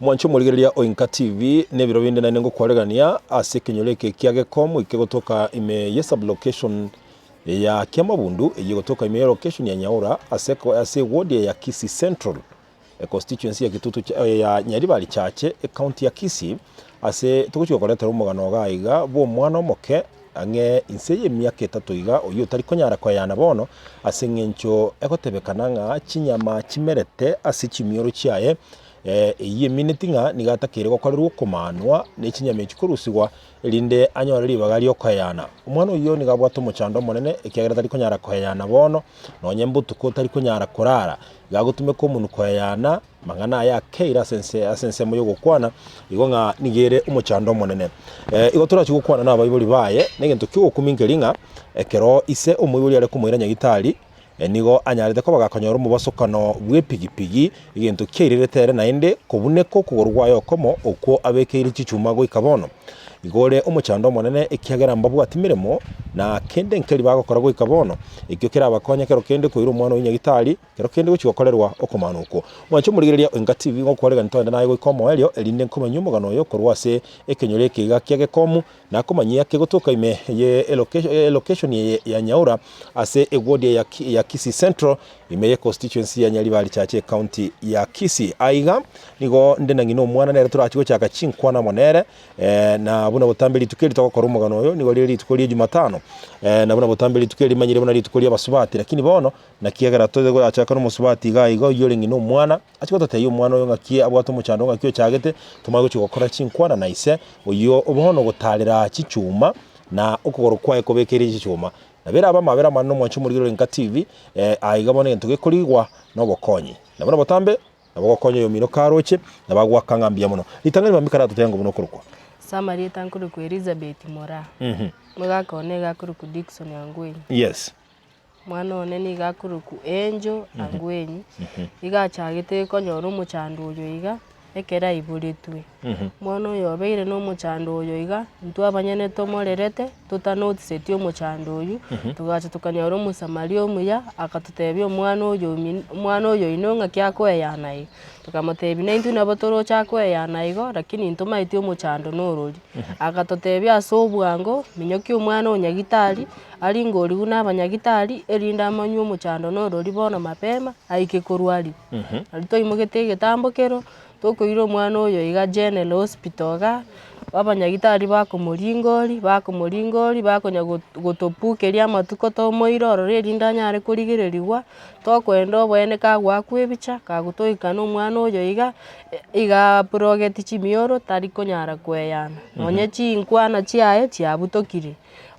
Mwanche omorigereria o Inka TV na ebiro binde naende ngokwaregania ase ekenyoro eke kia Gekomu kegotoka ime ye sublocation ya Kiamabundu eyio egotoka ime ye location ya Nyaura ase ase eward ya Kisii Central econstituency ya Kitutu ya Nyaribari Chache ecounty ya Kisii ase togochia gokoretera omogano iga iga bwa omwana omoke ang'e inse y'emiaka etato iga oyio otari konyara koeyana bono ase eng'encho egotebekana ng'a chinyama chimerete ase chimioro chiaye Eyio emineti ng'a nigo atakeire gokorerwa okomanwa ne chinyama echi korusigwa, erinde anyore ribaga ri'okoeyana. Omwana oyio nigo abwate omochando omonene, ekiagera tari konyara koeyana bono, nonye mbotuko tari konyara korara. Iga agotumeka omonwa koeyana, amang'ana aye akeire ase ense ase ensemo y'ogokwana, igo ng'a nigo ere omochando omonene. Igo torachie gokwana na abaibori baye, na egento ki'ogokumia nkeri ng'a, ekero ise omoibori are komoira nyagitari, Nigo anyarete koba gakonyora omobosokano bw'epigipigi, egento kiairerete ere naende kobuneka okogoro gwaye okomo okwo abekeire chichuma goika bono. Igo ore omochando omonene ekiagera mbabwati meremo, na kende nkeri bagokora goika bono, ekio kerabakonye kero kende koira omwana oyio nyagitari, kero kende gochia gokorerwa okomana okwo. Mwanche omorigereria o Inka TV ngokwaregani togende naye goika omoerio, erinde nkomanyie omogano oyo korwa ase ekenyoro eke iga kia Gekomu, Nakomanyia kegotoka ime ye elocation eye ya Nyaura ase eward ya ya Kisii Central ime ye constituency ya Nyaribari Chache ecounty ya Kisii. Aiga nigo nde na ng'ina omwana nere torachi gochaka chinkwana amo nere na buna botambe rituko eri togokora omogano oyo nigo rire rituko ria Jumatano na buna botambe rituko eri rimanyire buna rituko ria abasubati lakini bono naki ekero togochaka na omosubati iga iga oyio ore ng'ina omwana. Achia gototebia omwana oyo ng'aki abwate omochando ng'aki ochagete, tomanye gochia gokora chinkwana na ise, oyio bono ogotaarera chichuma, na okogoro kwaye kobekeire chichuma. Nabo erabe amabera amanene omwanche omorigeri ore nka TV, aiga bono egento gekorigwa na obokonyi. Na buna botambe, nabo ogokonya oyomino karoche, nabo agoaka ng'a mbuya mono. Ritang'ani mambia karatotebie ng'a buna okorokwa. Ase amarieta nkorokwa Elizabeth Moraa. Omogaka one iga akorokwa Dickson Angwenyi. Yes. Omwana one nigo akorokwa Angel Angwenyi, iga achagete konyora omochando oyo iga, ekero aiboretwe. Omwana oyo obeire na omochando oyo iga, intwe abanyene tomorerete, totanotiseti omochando oywo, togacha tokanyora omosamaria omuya, akatotebia omwana oyo omin omwana oyo oino ng'aki akoeyana iga. Tokamotebia naintwe nabo toroche akoeyana igo, lakini ntomaeti omochando norori. Agatotebia ase obwango, minyokia omwana o nyagitari, aringorigwe na abanyagitari, erinde amanywe omochando norori bono mapema, aike korwa aria. Aria twaimogete egetambo kero, tokoira omwana oyo iga general hospital igaa, abanyagitari bakomoringori bakomoringori bakonya go gotopukeria amatuko tomoire ororo erinde anyare korigereriwa, tokoenda oboene kagoakwa ebicha, kagotoika na omwana oyo iga, iga abrogeti chimioro tari konyara koeyana, nonye chinkwana chiaye chiabutokire.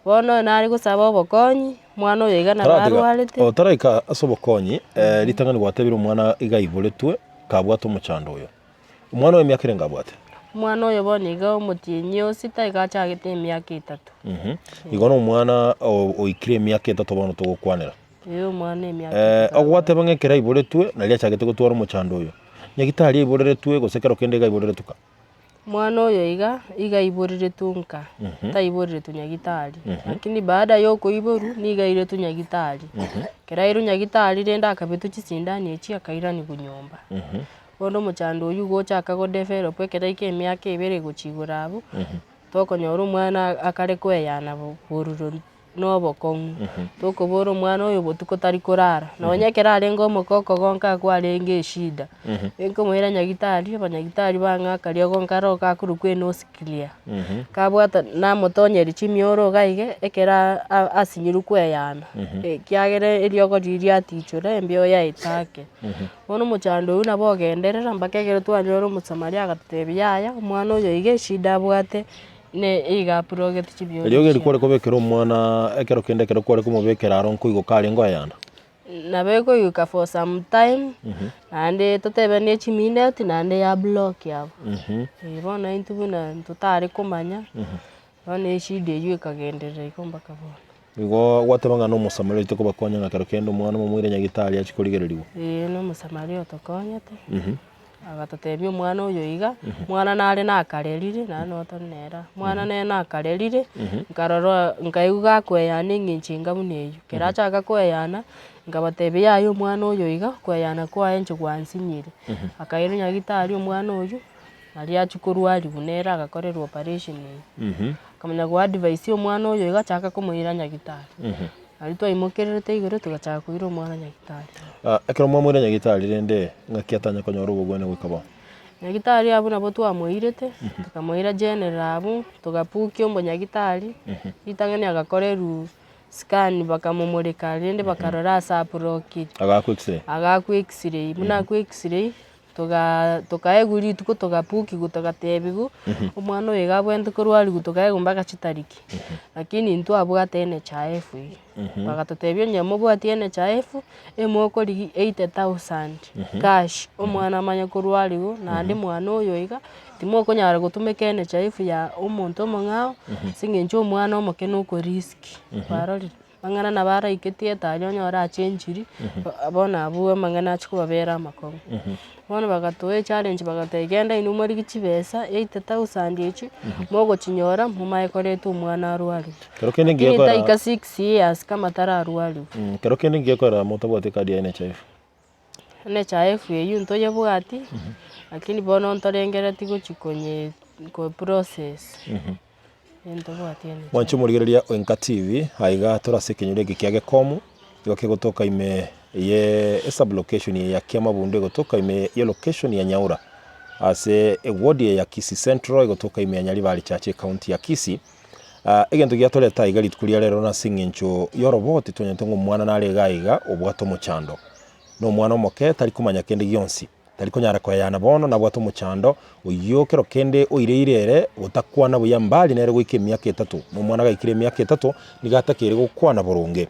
Bono oyo nare gosaba obokonyi, omwana oyo iga nabo Taratiga, arwarete. otaraika ase obokonyi, ritang'ani gwatebire omwana iga aiboretwe, kabwate omochando oyo. Omwana oyo emiaka erenge abwate? Omwana oyo bono iga omotienyi o sita iga achagete emiaka etato. Igo na omwana oikire emiaka etato bono togokwanera. Ee omwana emiaka etato. Ogwateba ng'a ekero aiboretwe naria achagete gotwara omochando oyo. Nyagitari aiboreretwe gose kero kende iga aiboreretwe ka? Omwana oyo iga, iga aiboreretwe nka, taiboreretwe nyagitari. Lakini baada ya okoiborwa, nigo airetwe nyagitari. Ekero airwe nyagitari rende akabetwa chisindani echi akairanigwa nyomba. Bono omochando oywo gochaka go develop ekero aika emiaka ebere gochia igoro abwo, tokonyora omwana akare koeyana bororo na obokong'u. Tokobora omwana oyo botuko tari korara, nonye ekero arenge omoke okogonka kwarenge eshida. Nkomoira nyagitari, abanyagitari bang'aka riogo nkare gakorokwa enose clear. Kabwata namotonyeri chimioro iga iga, ekero a- asinyirwe koeyana, ekiagera eriogo riria riatichora embeo yaeta ake. Bono omochando oyio nabo ogenderera mpaka ekero twanyora omosamaria agatotebia yaya, omwana oyo iga eshida abwate ne iga aprogeti chimioro Eriogi eri chiaye. kware kobekera omwana ekero kende ekero kware komobekera aro nkoigoka arenge oyana. Nabo ekoigeka for some time, naende totebe ne chimineti naende ya block abwo. Eh bono intwe buna ntotare komanya, bono eshida eywo ekagenderera igo mpaka bono. Igo gwateba ng'a nomosamaria oito kobakonya ng'a kero kende omwana momoire nyagitari achie korigererigwa. Ee nomosamaria otokonyete. Agatotebia omwana oyo iga, omwana nare nakarerire, naende nabo tore nere aa, omwana nere nakarerire, nkarora nkaigwa gakoeyana eng'encho enga buna eywo. Ekero achaka koeyana, nkabatebia yaya omwana oyo iga, koeyana kwaye inche gwansinyire. Akairwa nyagitari omwana oywo. Nario achia korwariwa nere agakorerwa operation eywo. Akamanya go advise omwana oyo iga achaka komoira nyagitari. Nario twaimokererete igoro togachaka koira omwana nyagitari. Ekero mwamoira nyagitari rende ng'aki atanya konyora obogwenia goika bono? Nyagitari abwo nabo twamoirete, tokamoira general abwo, togabukia omonyagitari, ritang'ani agakorerwa scan bakamomoreka rende bakarora ase abrokire. Agaakwa x-ray? Agaakwa x-ray, buna akwa x-ray, togaa tokaegwa rituko togabukigwa togatebiwa, omwana oyo iga abwenerete korwariwa tokaegwa mpaka chitariki. Lakini ntwabwate NHIF eywo, bagatotebia onye mobwati NHIF, emokorigia 80,000 cash, omwana amanye korwariwa naende mwana oyo iga, timokonyara gotumeka NHIF ya omonto omong'ao, ase eng'encho omwana omoke nokorisk, kwarorire. Amang'ana nabo araiketie etari onyore achenchiri, bono abwo amang'ana achia kobabera amakong'u. Bono bagatoa echallenge bagatebia genda inwe morigie chibesa 80,000 echio, mogochinyora momanye koreta omwana arwarigwe. Kero kende Lakini ngiye taika six years kama tararwarigwa. Kero kende ngiye korora motabwati ekadi ya NHIF. NHIF eywo ntoyebwati, lakini bono ntorengereti gochia konye ko process. Ntobwati NHIF. Mwanche omorigereria o Enka TV, aiga tore ase ekenyoro eke kia Gekomu, nigo kegotoka ime ye esublocation ya Kiamabundu egotoka ime ye location ya Nyaura ase eward eye ya Kisii Central egotoka ime ya Nyaribari Church ecounty ya Kisii. Egento giatoreta aiga rituko ria rero nase eng'encho y'oroboti twanyete ng'a omwana nare iga aiga obwate omochando. Na omwana omoke tari komanya kende gionsi, tari konyara koeyana bono nabwate omochando, oyio kero kende oireire ere gotakwana buya mbali nere goika emiaka etato, na omwana gaikire emiaka etato nigo atakeire gokwana boronge.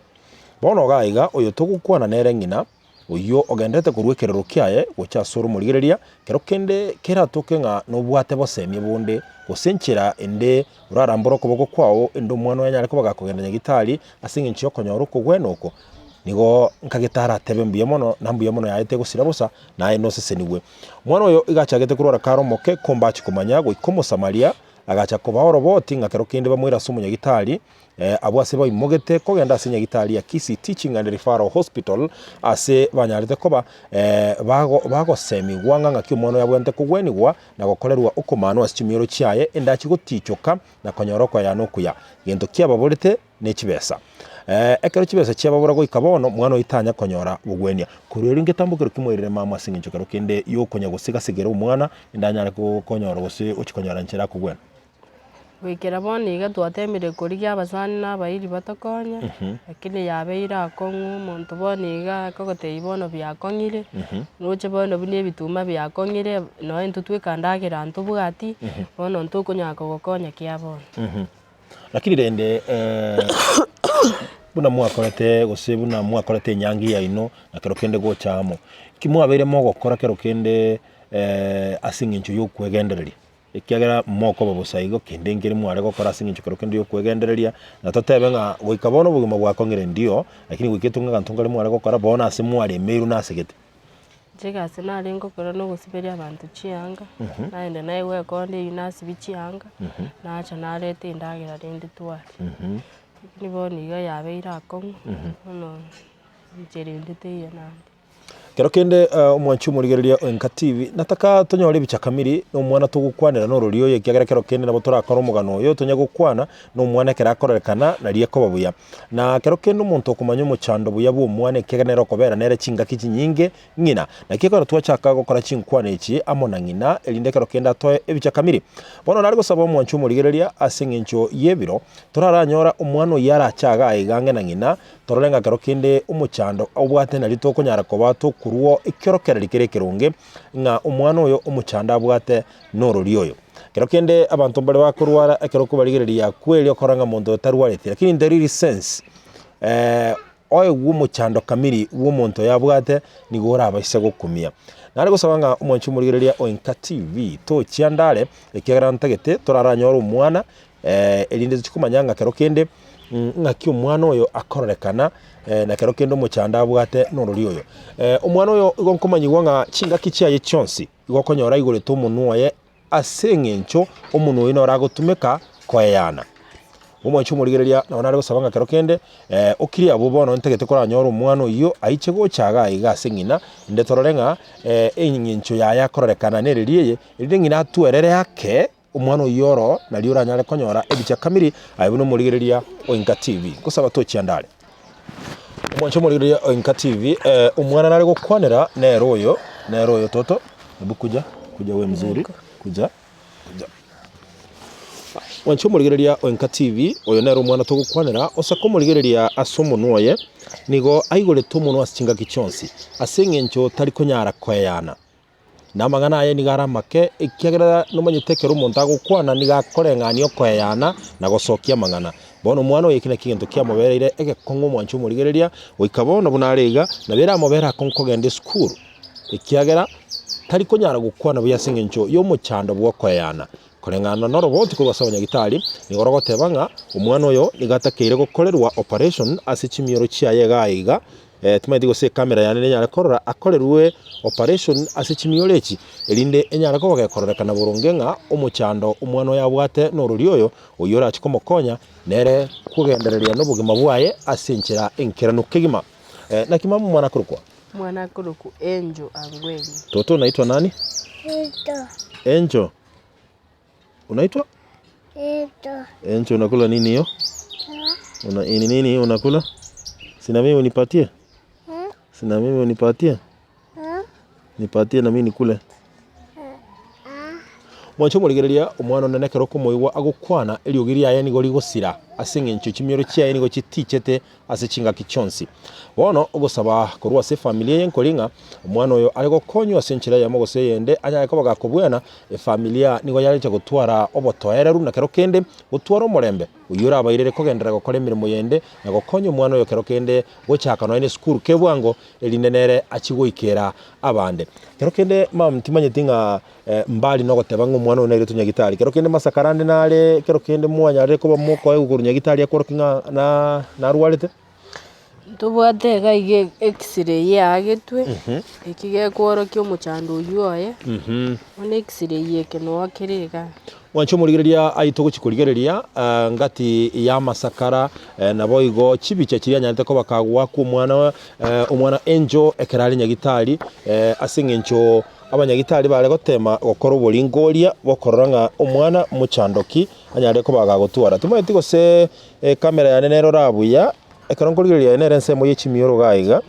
Bono iga aiga oyo togokwana nere ng'ina, Oyio ogenderete korua ekerero kiaye gocha asore omorigereria, kero kende keratoke ng'a nobwate bosemia bonde, gose enchera ende orarambore okoboko kwao ende omwana oye anyare koba gakogenda nyagitari ase eng'encho y'okonyora okogwena oko, nigo nkagete aratebe mbuya mono, na mbuya mono yaye tegosira bosa, naye nosesenigwe. Omwana oyo iga achagete korwara kare omoke, kombachi komanya goika omosamaria, agacha kobaa oroboti ng'a kero kende bamoire ase omonyagitari, Abwo ase baimogete kogenda ase nyagitari ya Kisii Teaching and Referral Hospital ase banyarete koba bagosemigwa ng'a ng'aki omwana oyo abwenerete kogwenigwa na gokorerwa okomanwa ase chimioro chiaye endachi gotichoka na konyora okoyana okuya. Gento kiababorete ne chibesa. Ekero chibesa chiababora goika bono omwana oyo tanya konyora bogwenia. Korwa erio ngetambo kero kimoirire mama ase eng'encho kero kende yokonya gosigasigera omwana endanyare konyora gose ochia konyora nchera akogwena. Goikera bono iga twatemire korigia abasani na abairi batokonye, lakini yabeire akong'u omonto bono iga akogotebia bono biakong'ire, roche bono buna ebituma biakong'ire, nonya intwe tweka ndagera ntobwati, bono ntokonyara kogokonya kia bono. Lakini rende buna mwakorete gose buna mwakorete enyangi yaino na kero kende gocha amo, ki mwabeire mogokora kero kende ase eng'encho ya okwegendereria? Ekiagera mokoba bosa igo, kende nkere mware gokora ase eng'encho kero kende y'okwegendereria, na totebe ng'a goika bono obogima bwakong'ire ndio, lakini goika etong'e aganto nkare mware gokora bono ase mwaremeirwe nasegete. Inche egasi narenge gokora na ogosiberia abanto chianga, naenda naegwa ekonda eywo nasibia chianga, nacha nareta endagera rende twaria. Lakini bono iga yabeire akong'u, bono inchera ende teiyo naende. Kero kende omwanchi omorigereria o Enka TV, nataka tonyore ebicha kamiri na omwana togokwanera na orori oyo ekiagera kero kende nabo torakore omogano oyo tonya gokwana na omwana ekero akorerekana naria ekoba buya. Na kero kende omonto okomanya omochando buya bwa omwana ekiagera nere okobera nere chingaki chinyinge ng'ina. Naki ekero twachaka gokora chinkwana echi amo na ng'ina erinde ekero kende atoe ebicha kamiri. Bono nare gosaba omwanchi omorigereria ase eng'encho y'ebiro toraranyora omwana oyio arache iga aiga ang'e na ng'ina Torore ng'a kero kende omochando obwate nario tokonyara koba tokorua ekiorokererio kere ekeronge, ng'a omwana oyo omochando abwate norori oyo. Kero kende abanto mbare bakorwara ekero okobarigereria kweri okora ng'a monto oyo tarwareti, lakini in the real sense oegwe omochando kamiri bwa omonto oyo abwate nigo orabaise gokumia. Nare gosaba ng'a omwanchi omorigereria o Enka TV tochia ndare ekiagera ntagete toraranyore omwana erinde tochie komanya ng'a kero kende ng'aki omwana oyo akororekana na kero kende omochando abwate norori oyo. Omwana oyo igo nkomanyigwa ng'a chingaki chiaye chionsi, igo okonyora aigorete omonwa oye ase eng'encho omonwa oyio noro agotumeka koeyana. Omwanchi omorigereria nabo nare gosaba ng'a kero kende okirie abwo bono ntagete koranyore omwana oyio aiche gocha iga iga ase ng'ina, inde torore ng'a eng'encho yaye akororekana nereri eye, erinde ng'ina atwerere ake omwana oyio oro nario oranyare konyora ebicha kamiri aye buna omorigereria o Inka TV. Ngosaba tochia ndare. Omwanchi omorigereria o Inka TV, omwana nare gokwanera nere oyo, nere oyo toto, ebu kuja, kuja we mzuri, kuja. Mwanche omorigereria o Enka TV, oyo nere omwana togokwanera, ose komorigereria ase omonwa oye, nigo aigorete omonwa ase chingaki chionsi, ase eng'encho tari konyara koeyana. Na amang'ana aye nigo are amake, ekiagera nomanyete ekero omonto agokwana nigo akoreng'ania okoeyana na gosokia amang'ana. Bono omwana oyo eki nakio egento kiamobereire egekong'u omwanche omorigereria, goika bono buna are iga, nabo eramobere akong'u kogenda esukuru. Ekiagera tari konyara gokwana buya ase engencho y'omochando bw'okoeana. Koreng'ana noroboti korwa ase abanyagitari, nigo rogoteba ng'a omwana oyo nigo atakeire gokorerwa operation ase chimioro chiaye iga aiga, timanyeti gose ecamera yane nenyare korora akorerwe operation ase chimioro echi, erinde enyare koba gekororekana boronge ng'a omochando omwana oyo abwate norori oyo, oyio orache komokonya nere kogendereria nobogima bwaye ase enchera enkeranu kegima. Naki mama omwana akorokwa? Omwana akorokwa Angel Angwenyi. Toto unaitwa nani? Angel. Angel. Unaitwa? Angel. Angel unakula nini hiyo? Una ni nini hiyo unakula? Sina mimi unipatie? Hmm? Sina mimi unipatie? Hmm? Nipatie na mimi nikule. Mwanche omorigereria omwana one nekero okomoigwa agokwana eriogi riaye nigo rigosira ase eng'encho chimioro chiaye nigo chitichete ase chingaki chionsi. Bono ogosaba korwa ase efamilia eye nkori ng'a omwana oyo are gokonywa ase enchera eyemo gose eyende anyare koba gakobwena, efamilia nigo yareche gotwara obotoereru na kero kende gotwara omorembe oyio orabairere kogenderera gokora emeremo yende na gokonya omwana oyo kero kende gochaka nonya na esukuru kebwango erinde nere achie goikera abande. Kero kende mum timanyeti ng'a mbari nogoteba ng'a omwana oyo nairetwe nyagitari, kero kende masakara ande nare, kero kende mwanyarire koba mokoegwa korwa nyagitari akworokia ng'a na narwarete. Ntobwate iga iga x-ray eagetwe, eki gekworokia omochando oywo oye, bono x-ray eke noo kere igaa. Mwanche omorigereria aye togochia korigereria ngati y'amasakara naboigo chibicha chiria anyarete koba kagoakwa omwana omwana Angel ekero are nyagitari ase eng'encho abanyagitari bare gotema gokora oboringoria bokorora ng'a omwana mochandoki anyare koba gagotwara. Timanyeti gose ecamera yane nerora buya, ekero nkorigereria eye nere ensemo ye chimioro iga iga.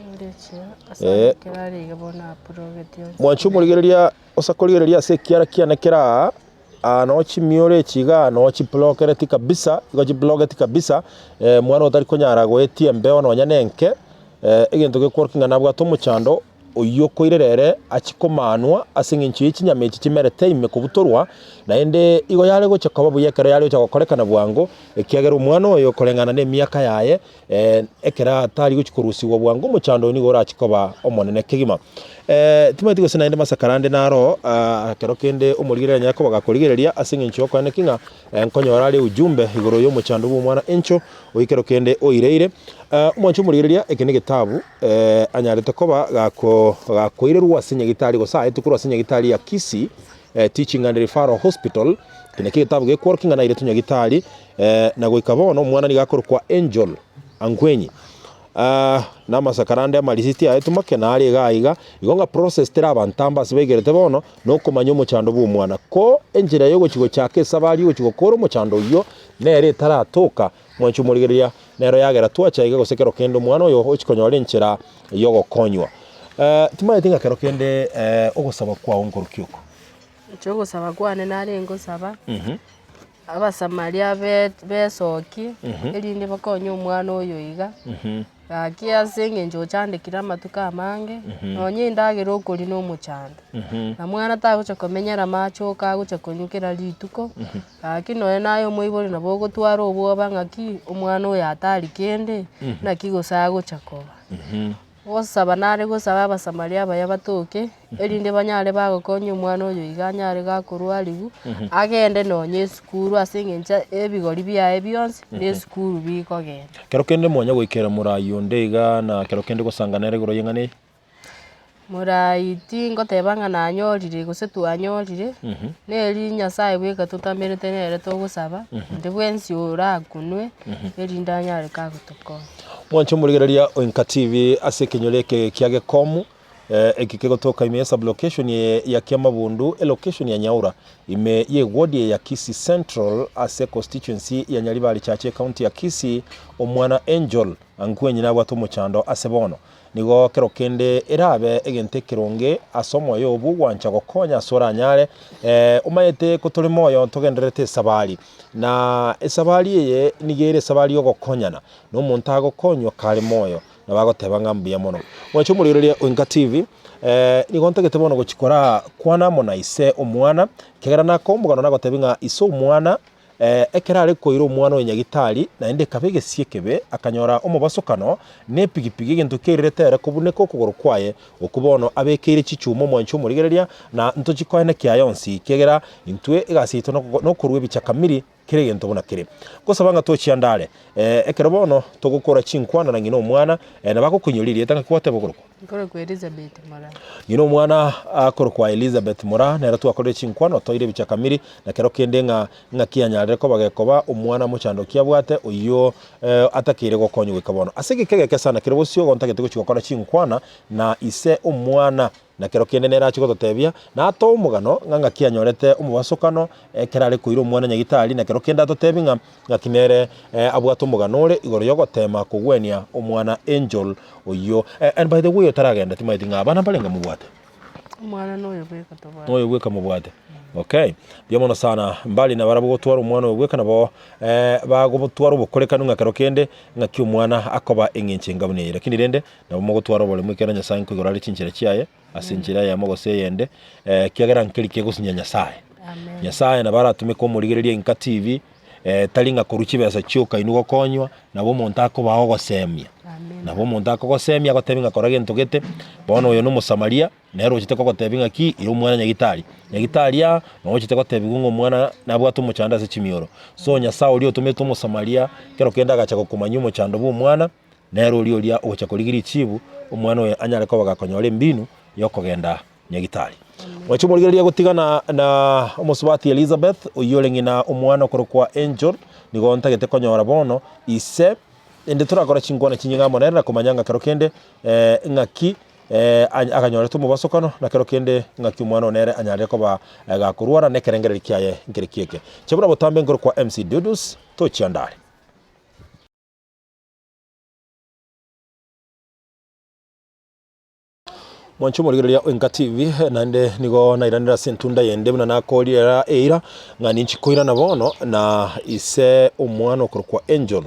Mwanche omorigereria ase korigereria ase ekiara kiane kere aa. Aa noo chimioro echi igaa noo chiblokereti kabisa, igo chiblogeti kabisa, mwana otari konyara goetia embeo nonya na enke, egento gekworokia ng'a nabwate omochando, oyio okoirera ere achie komanwa ase eng'encho ye chinyama echi chimerete ime kobutorwa, naende igo yare gocha koba buya ekero yare gocha gokorekana bwango, ekiagera omwana oyo koreng'ana na emiaka yaye, ekero atari gochia korusigwa bwango omochando oyo nigo orachie koba omonene kegima. Timanyeti gose naende masakara ande naro ekero kende omorigereria anyare koba gakorigereria ase eng'encho yokoeneki ng'a nkonyora are ujumbe igoro y'omochando bw'omwana encho oyio kero kende oireire. Omwancho omorigereria eke negetabu anyarete koba gako gakoirerwa ase nyagitari gose aetwe korwa ase nyagitari ya Kisii Teaching and Referral Hospital, eke nakio egetabu gekworokia ng'a nairetwe nyagitari na goika bono omwana nigo akorokwa Angel Angwenyi. Na amasakara ande amarisiti aye tumake nare iga aiga, igo ng'a process teri abanto amba ase baigerete bono, na okomanya omochando bwa omwana. Ko enchera ya ogochi gochaka esabari ogochi gokora omochando oyio, nere etaratoka, mwanche omorigereria, nero yagera twacha iga gose kero kende omwana oyo ochi konyora enchera ya ogokonywa. Timanyeti ng'a kero kende ogosaba kwao nkoruki oko? Inche ogosaba kwane nare ngosaba, Abasamaria besokie, erinde bakonye omwana oyo iga, gaki ase eng'encho ochandekire amatuko amange, nonye endagera okoria na omochando, na mwana tagocha komenyera amache oka agocha konywa kera rituko, gaki nonye naye omoibori nabo ogotwara obwoba ng'aki omwana oyo atari kende, naki gose agocha koba. Gosaba nare gosaba Abasamaria abaya batoke, erinde banyare bagokonya omwana oyo iga anyare gakorwariwu, agende nonye esukuru ase eng'encho ebigori biaye bionsi na esukuru bikogenda. Kero kende mwanya goikera morayi onde iga na kero kende gosanga nere igoro y'eng'ana eye? Morai tingoteba ng'a nanyorire gose twanyorire, neri Nyasaye bweka totamerete nere togosaba, onde bwensi orakunwe, erinde anyare kagotokonya. Mwanche omorigereria o Inka TV ase ekenyoro eke kia Gekomu, eke kegotoka ime ye sublocation ya Kiamabundu, elocation ya Nyaura, ime ye ward ya Kisii Central ase constituency ya Nyaribari Chache ecounty ya Kisii, omwana Angel Ankwenyi nabwate omochando ase bono. Nigo kero kende erabe egento ekeronge ase omoyo oo bw'ogwancha gokonya ase oranyare, omanyete ko tore moyo togendererete esabari, na esabari eye nigo ere esabari y'ogokonyana, na omonto agokonywa kare moyo, nabo agoteba ng'a mbuya mono. Mwanche omorigereria o Inka TV, nigo ntagete bono gochia koraa kwana amo na ise omwana, ekiagera nakoa omogano nagotebia ng'a ise omwana Ekero are koira omwana oye nyagitari, naende ekaba egesie ekebe, akanyora omobasokano na epigipigi, egento keirerete ere kobuneka okogoro kwaye, okwo bono abekeire chichuma omwanchi omorigereria, na ntochi koenekia aya onsi, ekiagera intwe egasi yaito nokorua ebichakamiri kera egento buna kere. Gosaba ng'a tochianda are, ekero bono togokora chinkwana na ng'ina omwana, nabo agokoinyora erieta ng'aki gwateba okorokwa. Nkorokwa Elizabeth Moraa. Ng'ina omwana akorokwa Elizabeth Moraa, nere twakorire chinkwana otoire ebichakamiri, na kero kende ng'a ng'aki anyarire koba gekoba omwana mochandoki abwate oyio atakeire gokonywa goika bono. Ase egeka egeke sana kere bosio igo ntagete gochia gokora chinkwana na ise omwana, na kero kende nere achie gototebia, na atoe omogano ng'a ng'aki anyorete omobasokano ekero are koira omwana nyagitari, na kero kende atotebie ng'a Ng'aki nere abwate omogano ore igoro y'ogoteema kogwenia omwana Angel oyio. And by the way otaragenda timaeti ng'a abana mbarenge mobwate? Omwana noyo bweka tobwate. Noyo bweka mobwate. Okay. Mbuya mono sana. Mbari nabarabwo gotwara omwana oyo bweka nabo bagotwara obokorekanu ng'a kero kende ng'aki omwana akoba eng'encho enga buna eye. Lakini rende nabo mogotwara oboremu ekiagera Nyasaye nkoigoro are chinchera chiaye ase enchera eyemo gose eyende ekiagera nkeri kegosinya Nyasaye. Amen. Nyasaye nabo aratumeke omorigereria Inka TV, tari ng'a korwa chibesa chioka inwe gokonywa, nabo omonto akobaa ogosemia. Amen. Nabo omonto akogosemia agotebie ng'a kora gento gete, bono oyo na omosamaria, nere ochete kogotebia ng'aki ira omwana nyagitari. Nyagitari aa, noo ochete gotebiwa ng'a omwana nabwate omochando ase chimioro. So Nyasaye oria otomete omosamaria, ekero kende agacha gokomanyia omochando bwa omwana, Nere oria oria ogocha korigia richibu, omwana oye anyare koba gakonyora embinu y'okogenda nyagitari. Mwanche omorigereria gotigana na omosubati Elizabeth, oyio ore ng'ina omwana okorokwa Angel, nigo ntagete konyora bono ise, ende torakora chinkwana chinyinge amo nere na komanya ng'a kero kende ng'aki aganyorete omobasokano, na kero kende ng'aki omwana one nere anyarire koba gakorwara na ekerengererio kiaye nkere kieke. Inche buna botambe nkorokwa MC Dudus, tochia ndare. Mwanche omorigereria o Enka TV, naende nigo nairanire ase entunda yende buna nakorire era eira, ng'a ninchi koirana bono na ise omwana okorokwa Angel,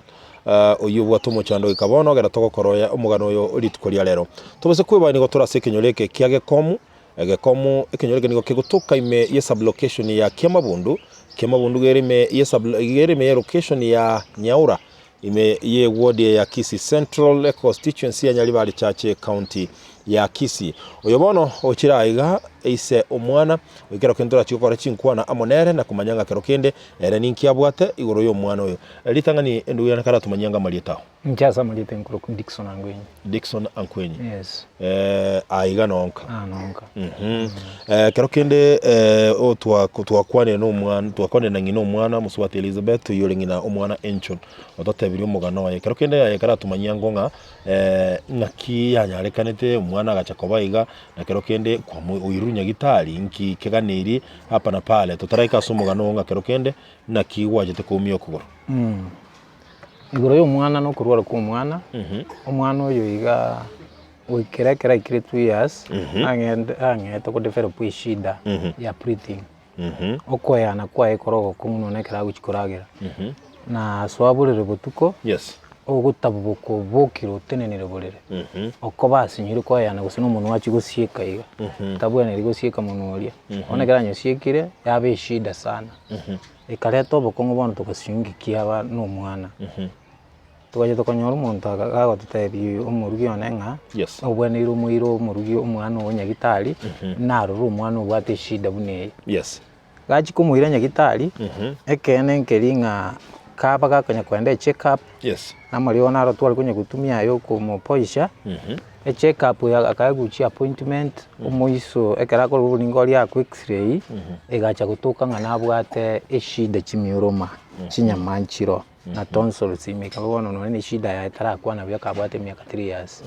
oyio obwate omochando goika bono ekero togokora oya omogano oyo rituko ria rero. Tobase kwebani nigo tore ase ekenyoro eke kia Gekomu, Egekomu ekenyoro eke nigo kegotoka ime ye sublocation ya Kiamabundu, Kiamabundu gere ime ye sub gere ime ye location ya Nyaura, Ime ye ward ya Kisii Central, econstituency ya Nyaribari Chache, ecounty ya Kisii. Oyo bono ochire aiga ise omwana, oyo kero kende torachie gokora chinkwana amo nere na komanya ng'a kero kende ere ninki abwate igoro y'omwana oyo. Ritang'ani endugu yane karatomanyie anga amarieta ao. Inche ase amarieta nkorokwa Dickson Angwenyi. Dickson Angwenyi. Yes. Eh, aiga nonka. Ah, nonka. Mhm. Eh, kero kende eh, o twa- twakwanire na omwana twakwanire na ng'ina omwana mosubati Elizabeth oyio ore ng'ina omwana Angel ototebirie omogano oye. Kero kende aye karatomanyia ango ng'a eh, ng'aki yanyarekanete omwana agacha koba iga na kero kende kwamo oirwe nyagitari nki keganeiri hapa na pale totaraika ase omogano oo ng'a kero kende naki gwachete koumia okogoro. Igoro y'omwana na okorwara kwa omwana, omwana oyo iga goikera ekero aikire 2 years, ang'ente ang'ete ko develop eshida ya breathing, okoeyana kwaye kore ogokong'u nonye ekero agochia koragera, na asoa borere botuko, ogotaboboka obokire otenenire borere, okoba asinyire koeyana gose na omonwa achie gosieka iga, tabwenereti gosieka monwa oria, bono ekero anyosiekire, yaba eshida sana. Ekareta obokong'u bono togasiungikia aba na omwana. Togacha tokanyora omonto aga gagototebia omorugi one ng'a, Yes. obweneire omoire omorugi omwana ogo nyagitari, narora omwana obwate eshida buna eye. Yes. Gachia komoira nyagitari, ekeene nkeri ng'a kaba gakonya kogenda echeck up, Yes. na amariogo naro tware konya gotumia aye okomopoisha. Echeck up eye akaegwa chi appointment, omoiso ekero akorwa oboringo oria akwa x-ray, egacha gotoka ng'a nabwate eshida chimioroma, chinyama nchiro, na tonsils ime ekaba bono nonye na eshida yaye tarakwana buya kabwate emiaka three years.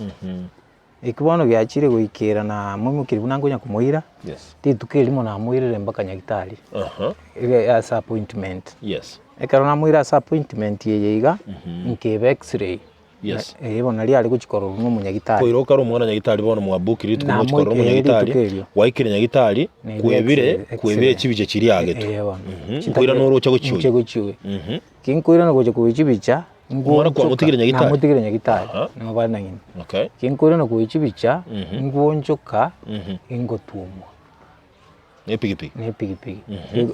Eki bono giachire goikera na moimokeria buna nkonya komoira, Yes. rituko erimo namoirire mpaka nyagetari, Aha. ere ase appointment. Yes. Ekero namoira ase appointment eye iga, nkeba x-ray, Yes. Eh, bono nario are gochia kororwa na omonyagitari. Koiroka ore omwana nyagitari bono mwabukire rituko mogochia korora Namoikeire omonyagitari, rituko erio. gwaikire nyagitari, Nebe kwebire, x-ray, kwebire x-ray. chibicha chiria agetwe. Eh, bono. Mhm. Chitake- Nkoirana oroche gochia Nche oyi. gochia oyi. Mhm. Kinkoirana gocha koyia chibicha, Omwana kwamotigire nyagitari? Namotigire nyagitari, Aha. nigo bare na ng'ina. Okay. Kinkoirana koyia chibicha, Mhm. ngwonchoka, Mhm. ingotwomwa. Ne epigipigi. Ne epigipigi.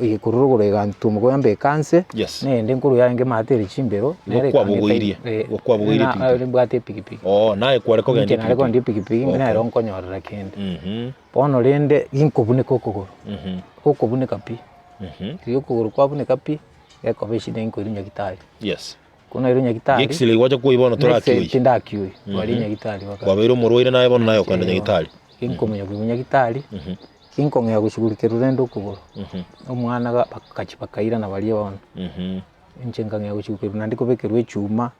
Eye korwa rogoro egantuma koyamba ekanse, Yes. neyende nkorwa yarenge maate ere chimbero, Igo nere kwabogoirie, ekang'eta igo kwabogoirie epigipigi. mbwate epigipigi. Oo, naye kware kogenda Inche nare epigipigi. kogenda epigipigi, Okay. nero nkonyorera kende. Mhm. Bono rende, ginkobuneka okogoro, Mhm. gokobuneka pi, Mhm. riria okogoro kwabuneka pi, gekoba eshida nkoirwa nyagitari. Yes. Korwa nairwe nyagitari, Gexley gwacha koyia bono next day torakiuyi. tindakiuyi, twari nyagitari baka. Kwabeire omorwaire naye bono naye okogenda nyagitari. Ginkomanya koigwa nyagitari, ginkong'ea goshughulikerwa rende okogoro, omwana ga bakachi bakairana baria bono, inche nkang'ea goshughulikerwa naende kobekerwa echuma,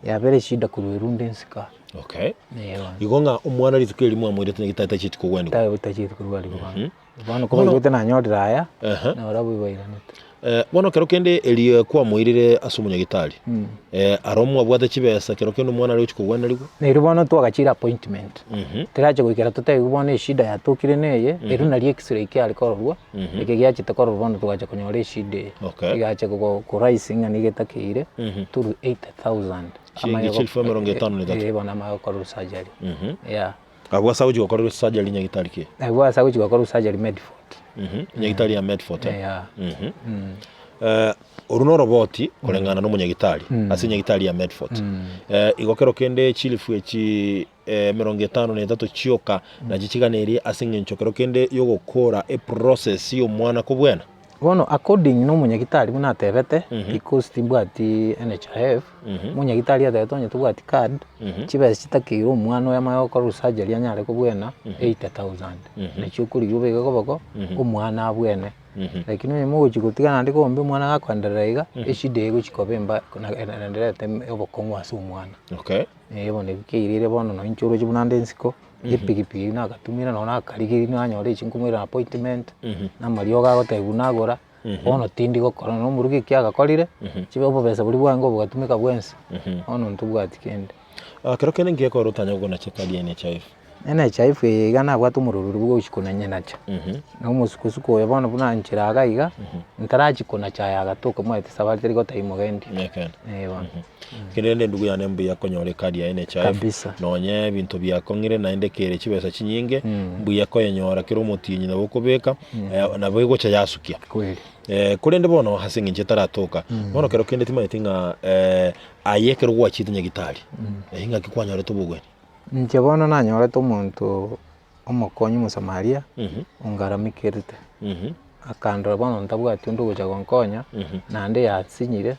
yabera eshida korwa erunde ensika. Okay. Eh bono. Igo ng'a omwana rituko erimo mwamoirete nyagitari tachieti kogwenigwa. Tayo tachieti korwariwa bono. Bono kobaigwete nanyorire aya, nabarabwo bairanete. Bono kero kende erio kwamoirire ase omonyagitari, aro mwabwate chibesa kero kende omwana are gochia kogwenerigwa? Erio bono twagachire appointment, terache goikera totebiwe bono eshida yatokire neye, erio nario x-ray kiare kororwa, eke giachete kororwa bono togacha konyora eshida eye. Okay. Egacha ko koraisi ng'a nigo etakeire, through 80,000. Chiringi chilifu emerongo etano na etato. Eh bono amanye gokorwa surgery, yeah. Abwo ase agochia gokorerwa surgery nyagitari ki? Abwo ase agochia gokorerwa surgery Medford. Nyagitari ya Medford eh? Yeah. Orwo noroboti koreng'ana na omonyagitari ase nyagitari ya Medford. Igo kero kende chilifu echi emerongo etano na etato chioka nachi chiganerie ase eng'encho kero kende yogokora eprocess ya omwana kobwena. Bono according na omonyagitari buna atebete, because timbwati NHIF, omonyagitari atebete onye tobwati card, chibesa chitakeire omwana oyo amanye gokorwa surgery anyare kobwena, eighty thousand. Nachio okorigia obeke koboko, omwana abwene. Lakini onye mogochia gotiga naende kombe omwana gakoenderera iga, eshida egochia koba emba naende erete obokong'u ase omwana. Okay. Eh bono ebi kiairire bono nonye inche oroche buna nde ensiko, epikipiki eyio nagatumire nonye nakarigeria nanyora echi nkomoirera appointment, na amariogo agotebiwa nagora, bono tindi gokora nonye omorugi eki agakorire, chibe obobesa boria bwange bogatumeka bwensi, bono ntobwati kende. Kero kende nki gekogera otanya konacha ekadi ya NHIF? NHIF eye iga nabwate omororori bwa gochia konanyenacha, na omosukosuko oyo bono buna nchera iga iga, ntarachia konacha aya agatoka omanyete esabari teri gotebia mogendi. Nekeene. Eh bono. Kende rende endugu yane mbuya konyora ekadi ya NHIF. Kabisa. Nonye ebinto biakong'ire naende kere chibesa chinyinge, mbuya koyenyora kera omotienyi nabo okobeka, nabo egocha yasukia. Kweli. Korende bono ase eng'encho etaratoka, bono kero kende timanyeti ng'a aye ekero gwachiete nyagitari, ng'aki kwanyorete obogweni? Inche bono nanyorete omonto omokonyi omosamaria, ongaramikerete, akandora bono ntabwati onde ogocha gonkonya, naende yansinyire,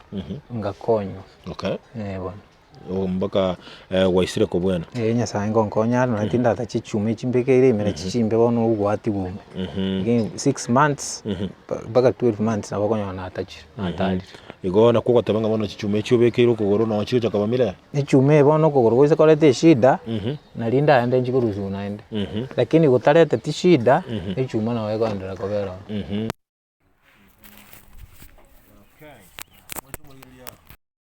ngakonywa, Okay. eh bono. Oh, mpaka eh, gwaisire kobwena. Eh, Nyasaye ngonkonya are nonye tindata chichuma echi mbekeire ime nachi chimbe bono obwati bwome. Lakini six months, mpaka 12 months nabo okonyora natachire, natarire. Igo nakwo ogoteba ng'a bono chichuma echi obekeire okogoro noo chigocha koba mirere? Echuma eye bono okogoro goise koreta eshida, nari ndaende nchi korusiwa naende. Lakini gotareteti shida, echuma nabo ekoenderea kobera ororo.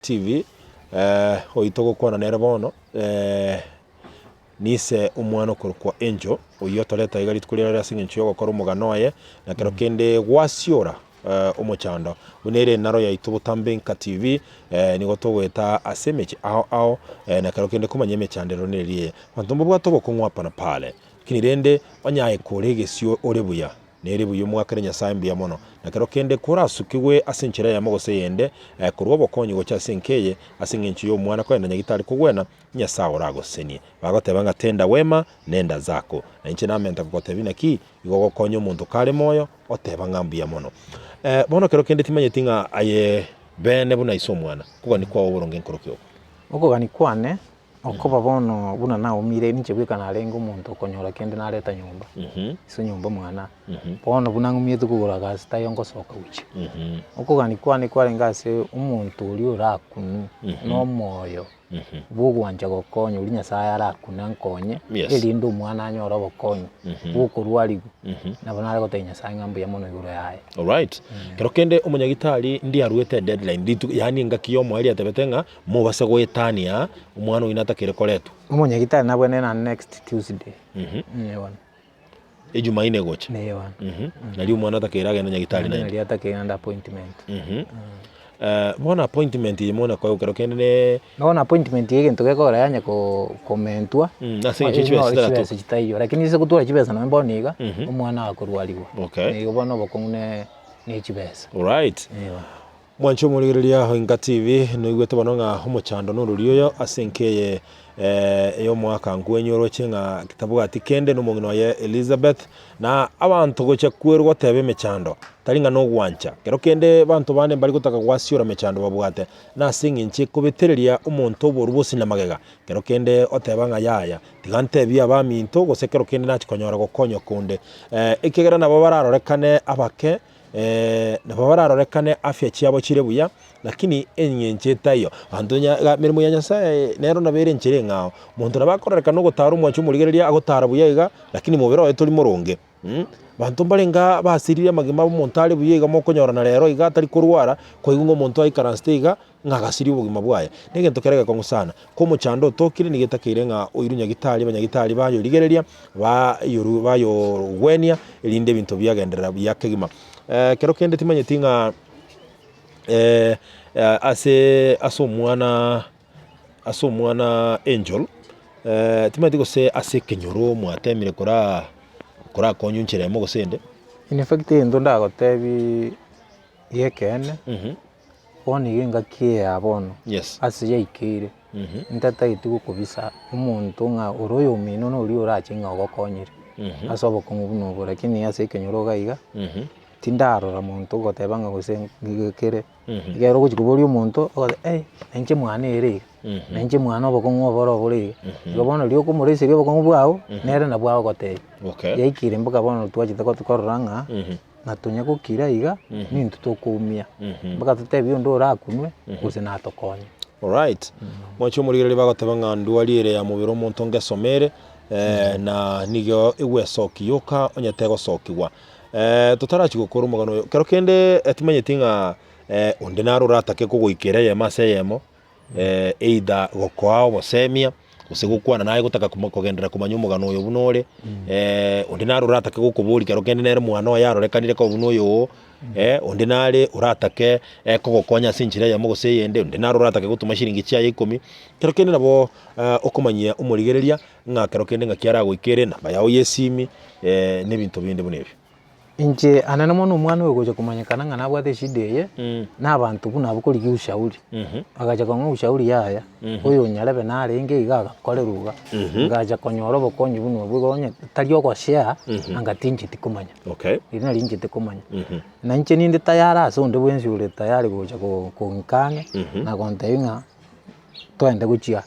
TV, oyio togokwana nere bono, Nise omwana okorokwa Angel, oyio otoreta iga rituko riarero ase eng'encho yogokora omogano oye, na kero kende gwasiora omochando. Buna ere enaro yaito botambe nka TV, nigo togoeta ase emechie ao ao, na kero kende komanya emechando ero neri eye. Abanto mbabwate obokong'u hapa na pale, lakini rende onye aye kore egesio ore buya, nere buya omoakere Nyasae mbuya mono. Na kero kende korasukigwe ase enchera eyemo gose eyende, korwa obokonyi gocha ase enka eye, ase eng'encho y'omwana kogenda nyagitari kogwena, Nyasae oragosesenie. Bagoteba ng'a tenda wema, nenda zako. Na inche namenta gogotebia naki, igo ogokonya omonto kare moyo, oteba ng'a mbuya mono. Bono kero kende timanyeti ng'a aye bene buna ise omwana, kogania kwao oboronge nkoroki oko. Okogania kwane, Okoba bono buna naumire ninche bweka narenge omonto okonyora kende nareta nyomba, ase nyomba mwana. Bono buna ng'umiete kogora gasi taiyo ngosoka gochia. Okogania kwane kwarenge ase omonto oria orakunwe na omoyo bwa ogwancha gokonya oria Nyasaye arakune ankonye, erinde omwana anyore obokonyi bwa okorwariwa, nabo nare gotebia Nyasaye ng'a mbuya mono igoro yaye. Alright. Kero kende omonyagitari ndiaruete edeadline rituko yaani engaki ya omoerio atebete ng'a mobase goetania omwana oyio natakeire koretwa. Omonyagitari nabwenerete naende next Tuesday, ee bono. Ejumaine egocha. Ee bono. Nario omwana atakeire agende nyagitari Naende naende. nario atakeire naende appointment. Bono appointment eye mono koegwa kero kende ne. Bono appointment eye egento gekogera yanya ko komentwa, Ase eng'encho chibesa chitaratoka. chibesa chitaiyo, lakini ase gotwara chibesa nonye bono iga, omwana akorwariwa. Okay. Igo bono obokong'u ne ne chibesa. Alright. Ee bono. Mwanche omorigereria o Inka TV, noigwete bono ng'a omochando norori oyo ase enka eye y'omoaka nkwenyu oroche ng'a tabwati kende nomong'ina oye Elizabeth, na abanto gocha kwerwa goteba emechando, tari ng'a nogwancha. Kero kende abanto bande mbari gotaka gwasiora emechando babwate, na ase eng'encho ekobetereria omonto oboru bosina magega, kero kende oteba ng'a yaya, tiga ntebie abaminto gose kero kende nachia konyora gokonywa konde. Ekiagera nabo bararorekane abake. Nabo bararorekane afya chiabo chire buya, lakini eng'encho etaiyo. Abanto nya iga emeremo ya Nyasaye nero nabo ere enchera eng'ao. Monto nabo akororekana ogotara omwancho omorigereria agotara buya iga, lakini mobere oye tori moronge mh. Abanto mbare iga basirire amagima abo omonto are buya iga mokonyorana rero iga atari korwara, kwaigwa ng'a omonto aikaransete iga, ng'a agasiria obogima bwaye. Negento kere egekong'u sana, ko omochando otokire nigo etakeire ng'a oirwe nyagitari, abanyagitari bayorigereria, bayoru bayogwenia, erinde ebinto biagenderera buya kegima. Ekero kende timanyeti ng'a ase ase omwana ase omwana Angel, timanyeti gose ase ekenyoro mwatemire koraa korakonywa enchera eyemo gose ende. In fact egento ndagotebiiii gekeene. Bono iga engaki eye ya bono, Yes. ase yaikeire, ntatageti gokobisa omonto ng'a ore oyomino na oria orache ng'a ogokonyire, ase obokong'u buna obo, lakini ase ekenyoro iga iga, tindarora monto ogoteba ng'a gose nigo kere, ekero ogochi koboria omonto, ogoteba eh, na inche mwane ere iga, na inche mwane obokong'u oboro obore iga, igo bono riria okomoreseria obokong'u bwago, nere nabwo agogotebia. Okay. Yaikeire mpaka bono twachete korora ng'a. Na tonya gokira iga, nintwe tokoumia, mpaka totebie onde orakunwe, gose natokonye. Alright. Mwanche omorigereria bagoteba ng'a ndwari ere ya mobere omonto ngesoma ere, na nigo egwesoki yoka onye tegosokigwa. Totarachia gokora omogano oyo, kero kende timanyeti ng'a onde naro oratake kogoikera eyemo ase eyemo, either gokoa obosemia, gose gokwana naye gotaka koma kogenderera komanya omogano oyo buna ore, onde naro oratake gokoboria kero kende nere omwana oye arorekanire koba buna oyo oo, onde nare oratake kogokonya ase enchera eyemo gose eyende, onde naro oratake gotoma shiringi chiaye ikomi, kero kende nabo okomanyia omorigereria ng'a kero kende ng'aki aragoikere enamba yago ya esimi, na ebinto binde buna ebio. Inche anene mono omwana oyo ogocha komanyekana ng'a nabwate eshida eye, na abanto buna abwo korigia ushauri, agacha kong'a ushauri yaya, oyo onyarebe narenge iga agakorerwa iga, ngacha konyora obokonyi buna obwo igo onye tari ogoshare, anga tincheti komanya, Okay. erio nario inchete komanya. Na inche ninde tayari ase onde bwensi ore tayari gocha ko konka ang'e, na gontebia ng'a toende gochia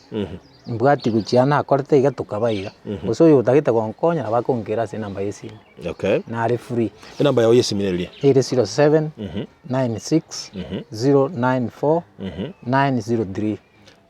mbwati gochia nakorete iga tokaba iga, gose oyo otagete gonkonya nabo akonkera ase enamba ya esimi, Okay. nare free. Enamba yago ya esimi nereria? Ere 07 96 094 903.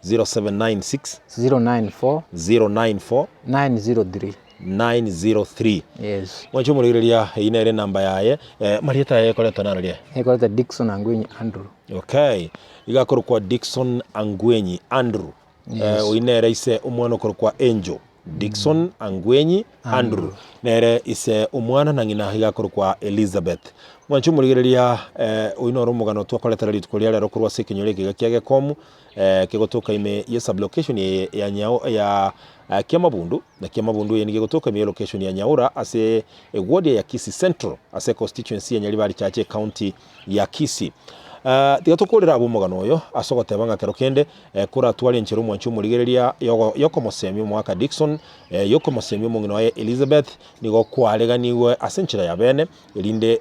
0796 094 094 903. 903. Yes. Mwanche omorigereria eyio nere enamba yaye eh, marieta yaye ekoretwa nararia? Ekoreta Dickson Angwenyi Andrew. Okay. Iga akorokwa Dickson Angwenyi Andrew. Yes. Eh, oyio nere ise omwana okorokwa Angel. Dickson Angwenyi Andrew. Nere ise omwana na ng'ina iga akorokwa Elizabeth. Mwanche omorigereria eh, oyio noro omogano twakoretera rituko ria rero korwa ase ekenyoro eke iga kia Gekomu eh, kegotoka ime ye sublocation eye ya Nyao ya eh, Kiamabundu na Kiamabundu eye nigo egotoka ime ye location ya Nyaura ase eward ya Kisii Central ase constituency ya Nyaribari Chache ecounty ya Kisii. Tiga tokorere abwo omogano oyo ase ogoteba ng'a kero kende koratware enchera omwanchi omorigereria yokomosemia omogaka Dickson, yokomosemia omong'ina oye Elizabeth, nigo kwareganigwe ase enchera ya bene, erinde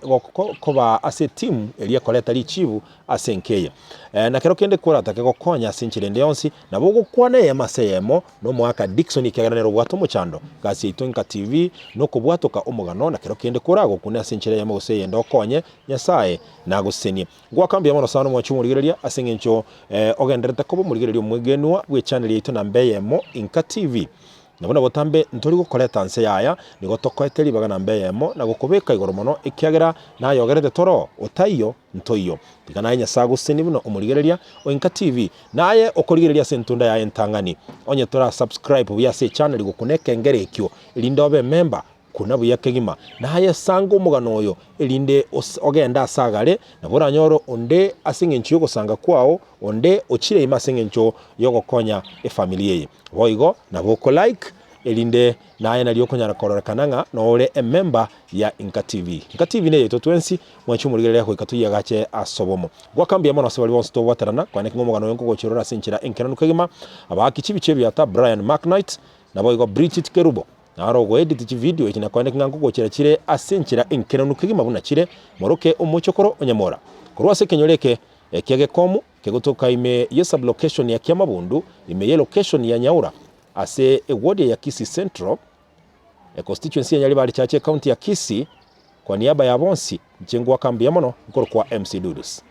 koba ase etimu eria ekoreta richibu ase enka eye. Na kero kende koratake gokonya ase enchera ende yonsi, nabo ogokwana eyemo ase eyemo na omogaka Dickson ekiagera nere obwate omochando. Gasi yaito Inka TV nokobwatoka omogano na kero kende koragokune ase enchera eyemo gose eyende okonye, Nyasae nagosesenie. Ngoaka mbuya mono sana omwanchi omorigereria ase eng'encho ogendererete koba omorigereria omwegenwa bw'echannel yaito namba eyemo Inka TV. Na buna botambe ntori gokoreta nse yaya, nigo tokoete ribaga namba eyemo na gokobeka igoro mono ekiagera nayogerete toro, otaiyo ntoiyo. Tiga naye Nyasae agosesenie buna omorigereria o Inka TV, naye okorigereria ase entunda yaye entang'ani. Onye tora subscribe buya ase echannel gokuna ekengere ekio erinde obe emember Kuna buya kegima, naye sanga omogano oyo, erinde ogende ase agare, nabo oranyore onde ase engencho y'ogosanga kwao, onde ochire ime ase engencho y'ogokonya efamiri eye. Boigo nabo oko like, erinde naye nario okonyara kororekana ng'a nore emember ya Inka TV. Inka TV neyaito twensi, mwanche omorigereria goika toyiagache ase obomo. Goaka mbuya mono ase baria bonsi tobwaterana, kwane ki ng'a omogano oyo nkogochia orore ase enchera enkeranu kegima, abaaki chibicha ebiata Brian McKnight, naboigo Bridget Kerubo. Naro ogoedit chividio echi na koeneki ng'a nkogochera chire ase enchera enkeranu kegima buna chire, moroke omochokoro o Nyamora. Korwa ase ekenyoro eke ekia Gekomu, kegotoka ime ye sublocation ya Kiamabundu, ime ye location ya Nyaura, ase eward ya Kisii Central, econstituency ya Nyaribari Chache ecounty ya Kisii, kwa niaba ya bonsi, inche ngoaka mbuya mono, nkorokwa MC Dudus.